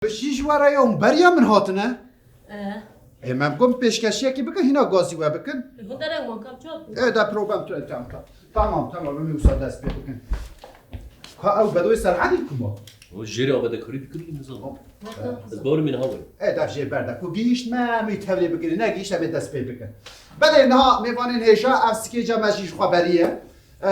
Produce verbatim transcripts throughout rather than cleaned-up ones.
Bijî ji we re ya hûn beriya min hatine. E. Ê, me got pêşkeşiyekê bikin, hîna gazî we bikin. Li hunderek wan kam çap bû. Ê, de problem tu, tamam, tamam. Tamam, tamam, min wisa dest pê bikin. Ka ew Bedoyê Serhedî kuma? O jêrê avedekarî dikirî, nizanim. Ez bawerî min hawe. Ê, dev jê berde. Ku gihîşt me, em ê tevlê bikin. Ne gihîşt, em ê dest pê bikin. Belê, niha mêvanên hêja, ev sikêca me jî ji xwe beriye. E,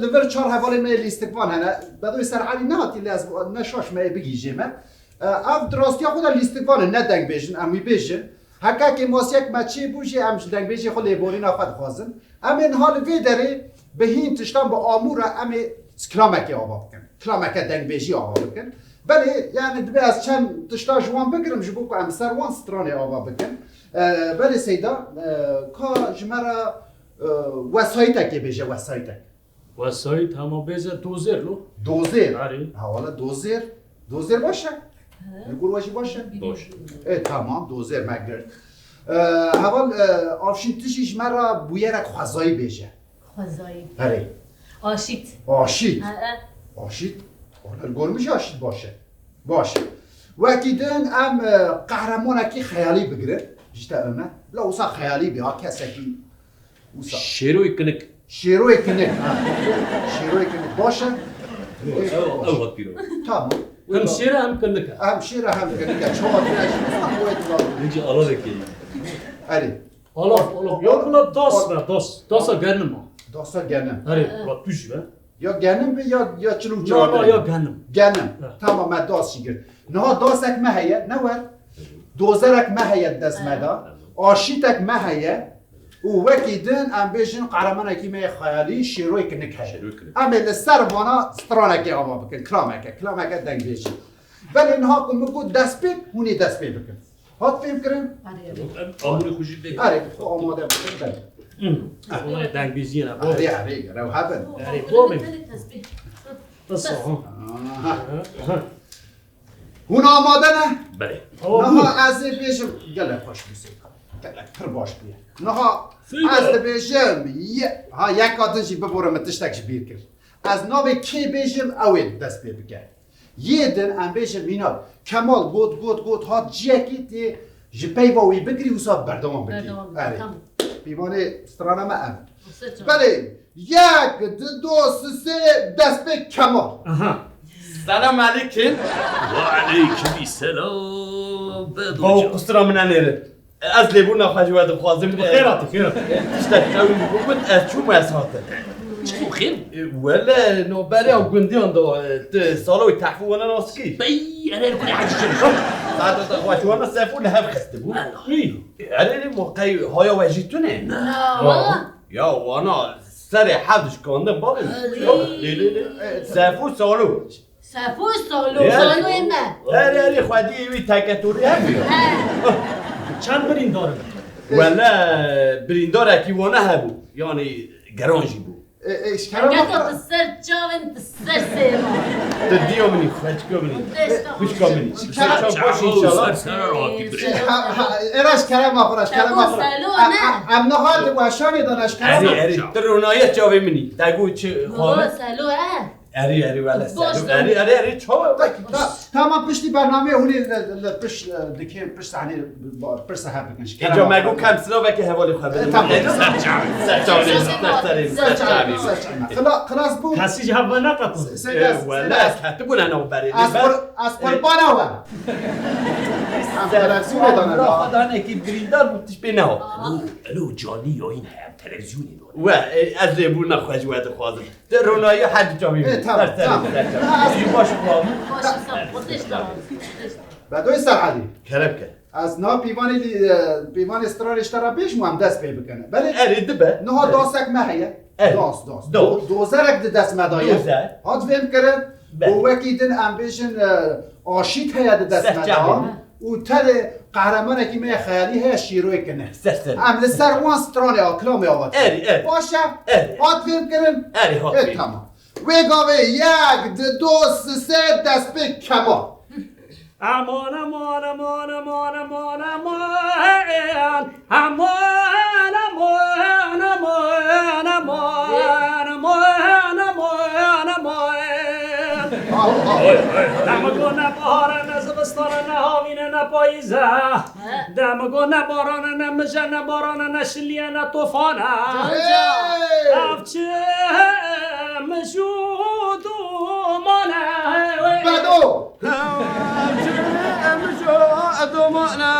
li vir çar hevalên me yê lîstikvan hene. Bedoyê Serhedî nehatî lê ez ne şaş me yê bigihîjê me. E, ev di rastiya xwe de lîstikvan in, ne dengbêj in, em wî bêjin. Heke kêmasiyek me çêbû jî em ji dengbêjê xwe lêborîna xwe dixwazin. Em ê niha li vê derê bi hîn tiştan bi amûra em ê kilamekê ava bikin. Kilameke dengbêjî ava bikin. Belê, yani dibe ez çend tişta ji wan bigirim ji bo ku em ser wan stranê ava bikin. E, belê Seyda, e, ka ji me re, e, wesayîtekê bêje, wesayîtek. Wesayît hema bêje dozêr lo. Dozêr? Erê. Ha, wala dozêr. Dozêr baş e. Li gor we jî baş e? Baş. E, tamam, dozêr me girt. E, heval, e, Avşîn, tu jî ji me re bûyerek xwezayî bêje. Xwezayî. Erê. Aşît. Aşît. Ha, e. Aşît. Wala li gor min jî aşît baş e. Baş e. Wekî din em, e, qehremanekî xeyalî bigirin. Ji te Ömer. La wisa xeyalî bî, ha kesekî Wisa. Şêroyê kinik. Şêroyê kinik, ha. Şêroyê kinik. Baş e. Ew, ew hat pîro. Tamam. Hem şêr e hem kinik e. Hem şêr e hem kinik e. Çawa tu eş wisa xwe tu. Hincî alavekê. Erê. Alav, alav. Ya buna das be, das. Dasa genim e. Dasa genim. Erê, la tu jî be. Ya genim be ya, ya çil û çar. Na, na, ya genim. Genim. He. Tamam, me das jî girt. Niha dasek me heye, ne wer? Dozerek me heye di dest me de. He. Aşîtek me heye. Û wekî din em bêjin qehremanekî me yê xeyalî Şêroyê Kinik heye. Şêroyê Kinik. Em ê li ser vana stranekê ava bikin, kilameke, kilameke dengbêjî. Belê niha ku min got dest pê, hûn ê dest pê bikin. Hat fêm kirin? Erê, erê. Em amûrê xwe jî bê. Erê, xwe amade bikin, belê. Hı. Kolay dengbêjiyê ne, bol. Erê, erê, gere hebin. Erê, bol bê. Tesbîh. Nasıl? Aha. Aha. Hûn amade ne? Belê. Niha ez ê bêjim, gelek xweş bû Seyda. Gelek pir baş bûye. Niha Seyda. Ez dibêjim, ye-, ha, yeka din jî bibore, min tiştek ji bîr kir. Ez navê kê bêjim, ew ê dest pê bike. Yê din em bêjin mînak. Kemal got, got, got, hat ciyekî tê ji peyva wî bigirî wisa berdewam bikî. Berdewam bikî, erê. Tamam. Pîvanê strana me ev. Belê, yek, di, do, si, sê, dest pê Kemal. Aha. Selam aleyküm. Ve aleyküm selam. Bedo Bawo can. Qusura min nenêrin. Ez lêbûna xwe ji we dixwazim. Xêr hatî, xêr hatî. Tiştek qewî min bû, got ez çûm, ez hatim. Çi bû xêr? E, wele navberiya gundiyan da, e, tu saloyê tehfû wana nas kî? Bey, ere, ere, ere, hecî. Saeta te xweş wana sefû li hev xistibû. Wî. E, ere, ere, ma qey haya we jî tune? Na, wala. Ya, wana serê hev dişkandin, bavê min. Wî. Lê, lê, lê. Sefû salo. Sefû salo, ya. Saloyê me. Erê, erê, xwediyê wî teketorî hemî ya. He. Çend birîndar in? Wele birîndarekî wana hebû. Yanî geran jî bû. E, e, ji kerema Heke xwe tu ser çavên, tu ser sêvan. Tu diya min î, xweçika min î. Xwişka min î. Ji kerema Ser çav baş inşallah. Ser ser rakî birîndar. Ha, ha, era ji kerema xwe, ji kerema xwe. Salo, ne? Em niha di weşanê de ne ji kerema. Erê, erê. Tu ronaye çavê min î. Te got çi xwe? Salo, e? Erê, erê, wele Baş ser. Erê, erê, erê, çawa? Ta-, tamam, piştî bernameyê hûn ê li, li piş, e, dikê, piş sahnê, ba-, piş sahe bikin. Ji kerema xwe. Îca me got kem silavekê hevalê xwe bidin. E, tamam. Ser çavê. Ser çavê, ser serê, ser çavê. Xila-, xilas bû. Kesî ji hev ve neqetin. Se-, se-, e, wele, ez ketibûne navberê. Ez qur-, ez qurbana we. Em televizyonê dane. Xwe danekî birîndar bû, tişt pê neha. Elo, elo, canî yayın heye, televizyonê dane. We, e, ez lêbûna xwe ji we dixwazim. Te ronayî her du çavî. E, tamam, tamam. Ser, ser, ser. Ji baş xwe. Baş, sağ ol. Bedoyê Serhedî. Kerem ke. Ez na pîvanê lî-, e, pîvanê stranê ji te re bêjim û em dest pê bikin. Belê. Erê dibe. Niha dasek me heye. Erê. Das, das. Das. Do-, dozerek di dest me de ye. Dozer. Hat fêm kirin. Belê. Û wekî din em bêjin, e, aşît heye di dest me de. Serçavê. Û tenê qehremanekî me yê xeyalî heye, Şîroyê Kinik. Ser ser. Em li ser wan stranê a kilamê ava dikin. Erê, erê. Baş e? Erê. Hat fêm kirin? Erê, hat fêm. E, tamam. Wê gavê yek, di, do, si, sê, dest pê Kemal. Aman, aman, aman. Aw, aw. Oy, oy, oy. Dema gona bahara ne zivistana ne Havîne ne payîz e. He. Demigo ne baran e, ne mij e, ne baran e, ne şilî ye, ne tofan e. Can, can. Hey! Ev çi mij û duman e. Bedo! Ev çi mij û duman e.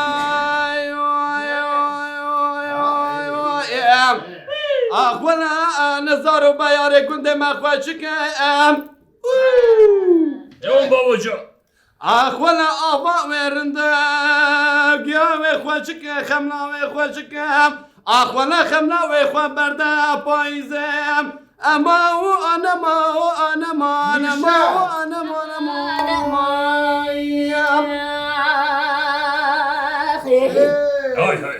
Axwela nizar û beyarê gundê me xweşik e. Can bavo can. Axwela ava wê rinde, giya wê xweşik e, xemla wê xweşik e. Axwela xemla wê xwe berde payîzê. Ema û anema û anema, anema û anema, anema. Hay, hay, hay.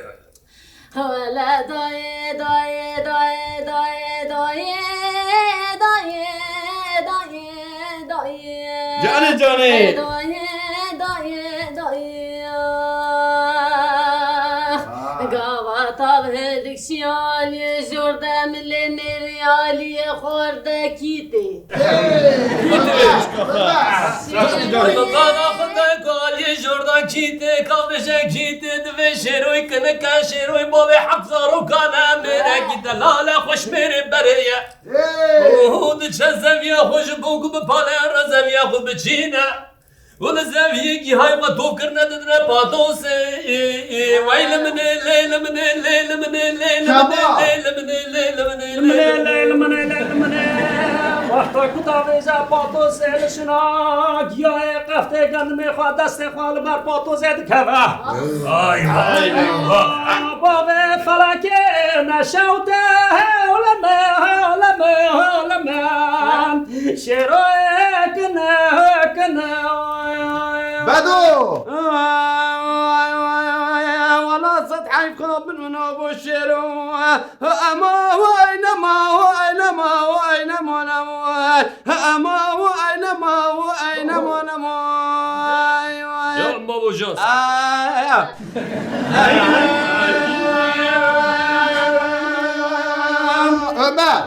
Wele dayê, dayê, dayê. Canê, canê. Dayê, dayê, dayê. Ah. Gava tav helik şiyalê jor de milê nêrê aliyê xwar de kîtê. Hey! Baba xwe te galiyê jor de kîtê, ka bêje kîtê, divê şêroy kinike, şêroy bavê heft zarokan e, mêrekî delal e, xweşmêrê berê ye. Hey! Û diçe zeviya xwe ji bo ku bipale re zeviya xwe biçîne. Û li zeviyê gîhayê xwe dov kirine didine patosê. Wey li min ê, lê li min ê, lê li min ê, lê li min ê, lê li min ê, lê li min ê, lê li min ê. Li min ê, lê li min ê, lê li min ê. Wexta ku davêje patosê li şina giyayê qeftê gandimê xwe destê xwe li ber patosê dikeve. Ay, ay, ay. Bavê felekê neşewte hewleme, hewleme, hewleme. Şêroyê kine, kine. Bedo! Wala sed heyf xwe bin wina bo şêro. Ema wey nema, wey nema, wey nema, nema. Ema wey nema, wey nema, nema. Ya, ema bo jas. Ay, ay. Ömer.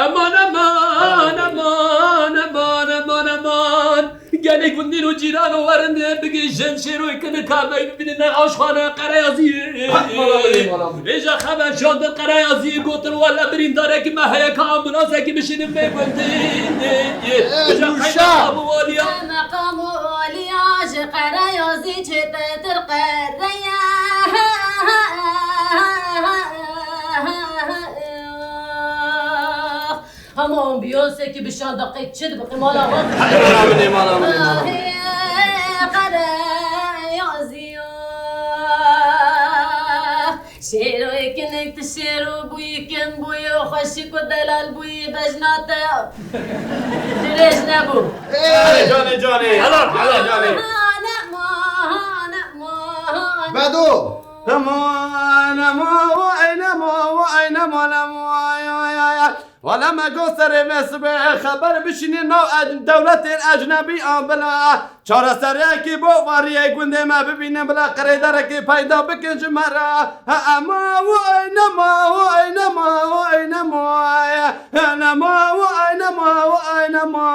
Eman, eman, eman, eman, eman, eman. Gelê gundîn û cîran û werin bigihîjin şêroyê kinika me bibînin ne aşxane Qereyazî. Hak mala min ê, mala min. Vêca xeber şandin Qereyazî gotin wele birîndarekî me heye ka ambulanseke bişînin vê gundî. Vêca qey meqam û waliya. Meqam û waliya ji Qereyazî çêtir qereya. Hema ambulansekî bi şan deqeyk çi dibe qîmala xwe? Mala min ê, mala min ê, mala min ê. Ahê, Qereyazî. Şêroyê kinik tu şêro bûyî, kin bûyî û xweşik û delal bûyî bejna te. Dirêj nebû. Canê, canê. Helal, helal. Canê. Hane, ma, hane, ma, hane. Bedo. Eman, eman, vay, eman, vay, eman, eman, vay, vay, vay, vay. Wele me got serê me sibê xeber bişînî nav ec-, dewletên ecnebî an bila çareseriyekî bo variyê gundê me bibînin, bila qirêderekî peyda bikin ji me re. He, ema, vay, nema, vay, nema, vay, nema, he, nema, vay, nema, vay, nema.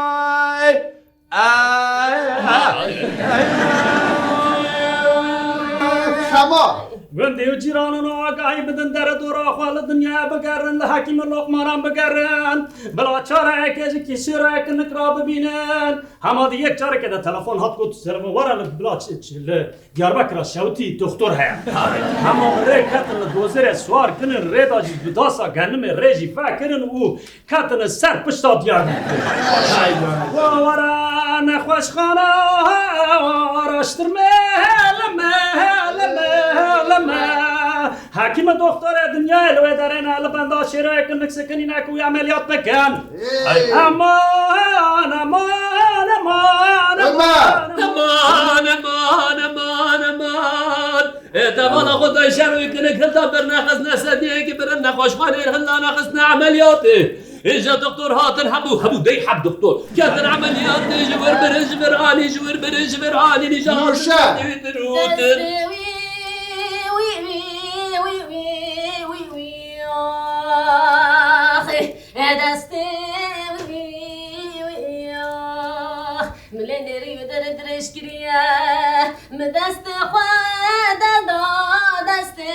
Ay, ay, ay. Şema. Gundê û cîranan agahî bidin, dere dora xwe li dinyaya bigerin, li hekîm û loqmanan bigerin. Bila çareyekê ji kîşêrayek nik ra bibînin. Hema di yek careke de telefon hat got, ser min were li bila ç-, ç-, li Diyarbekira şewitî doktor heye. Hema rê ketin li dozerê siwar kirin, rê da jî bi dasa genimê rê jî vekirin û ketine ser pişta Diyarbekir. Wa were nexweşxana araştirme, helime, helime, helime. Hekîme doktorê dinyayê li wê derê ne, li benda şêroyê kinik sikinîne ku wî emeliyat bikin. Hey. Eman, eman, eman, eman, eman. Eman, eman, eman, eman. Ê, te bala xwe dayşer û kinik hilda bir nexistine sediyekî birin nexweşxanê hilda nexistine emeliyatê. Ê, ja doktor hatin hebû, hebû dey heb doktor. Ketin emeliyatê ji wir birin, ji vir anî, ji wir birin, ji vir anî, nîja hatin sediyê dirotin. Destê wî, wî, wî, wî, wî, wî, ax. E destê wî, wî, ax. Milê nêrî wî dir dirêj kiriye. Min destê xwe de da destê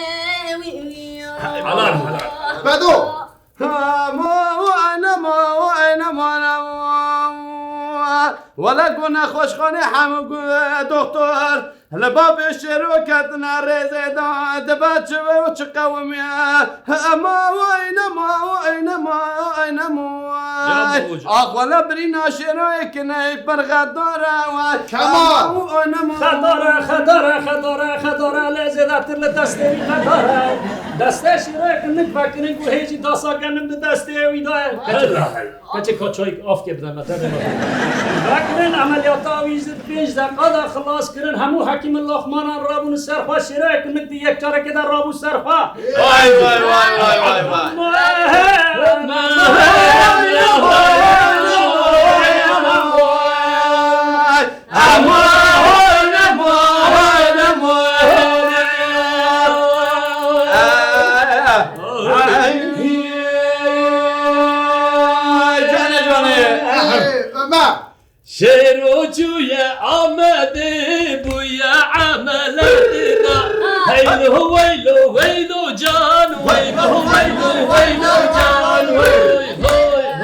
wî. Helal, helal. Bedo. Wele ku nexweşxanê hemû doktor li bavê şêro ketine rêzê de, dibe çi ve û çi qewim e. Ema wey nema wey nema wey nema wey. Ax wele birîna şêroyê kiney pir xedar e wey. Kema. Ema wey nema. Xedar e, xedar e, xedar e, xedar e, lê zêdetir li destê wî xedar e. Destê şêroyê kinik vekirin ku hêjî dasa genim di destê wî de ye. Hela, hela. Keçik ka çayk avkê bide me, tenê me. Vekirin emeliyata wî ji pênc deqa de xilas kirin. Hemû hekîmin loxmanan rabûn ser xwe, şêreyek nik di yek carekê de rabû ser xwe. Vay vay vay vay vay vay. Canê canê. Ömer. Şêro çûye Amedê bûye emelê dîna. Heylo weylo weylo can, weylo weylo weylo can, wey hoy hoy.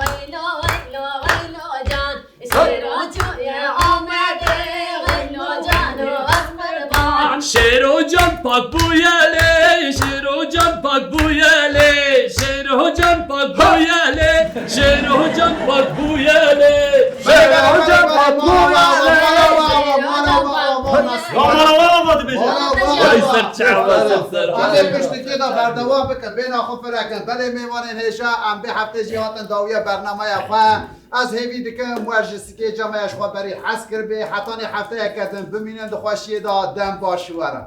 Weylo weylo weylo can. Şêro çûye Amedê, weylo cano ez qurban. Şêro can pak bûye lê, şêro can pak bûye lê, şêro can pak bûye lê, şêro can pak bûye lê, şêro can pak bûye lê. Mala mala mala dibêje. Ay ser çava, ser ser. Hadi piştî kê de berdewam bike, bêna xwe firekin. Belê mêvanên hêja, em bê heftê jî hatin dawiya bernameya xwe. Ez hêvî dikim we ji sikê cameya ji xwe berî hez kiribê. Hetanî hefteyeke din bimînin di xweşiyê de, dem baş were.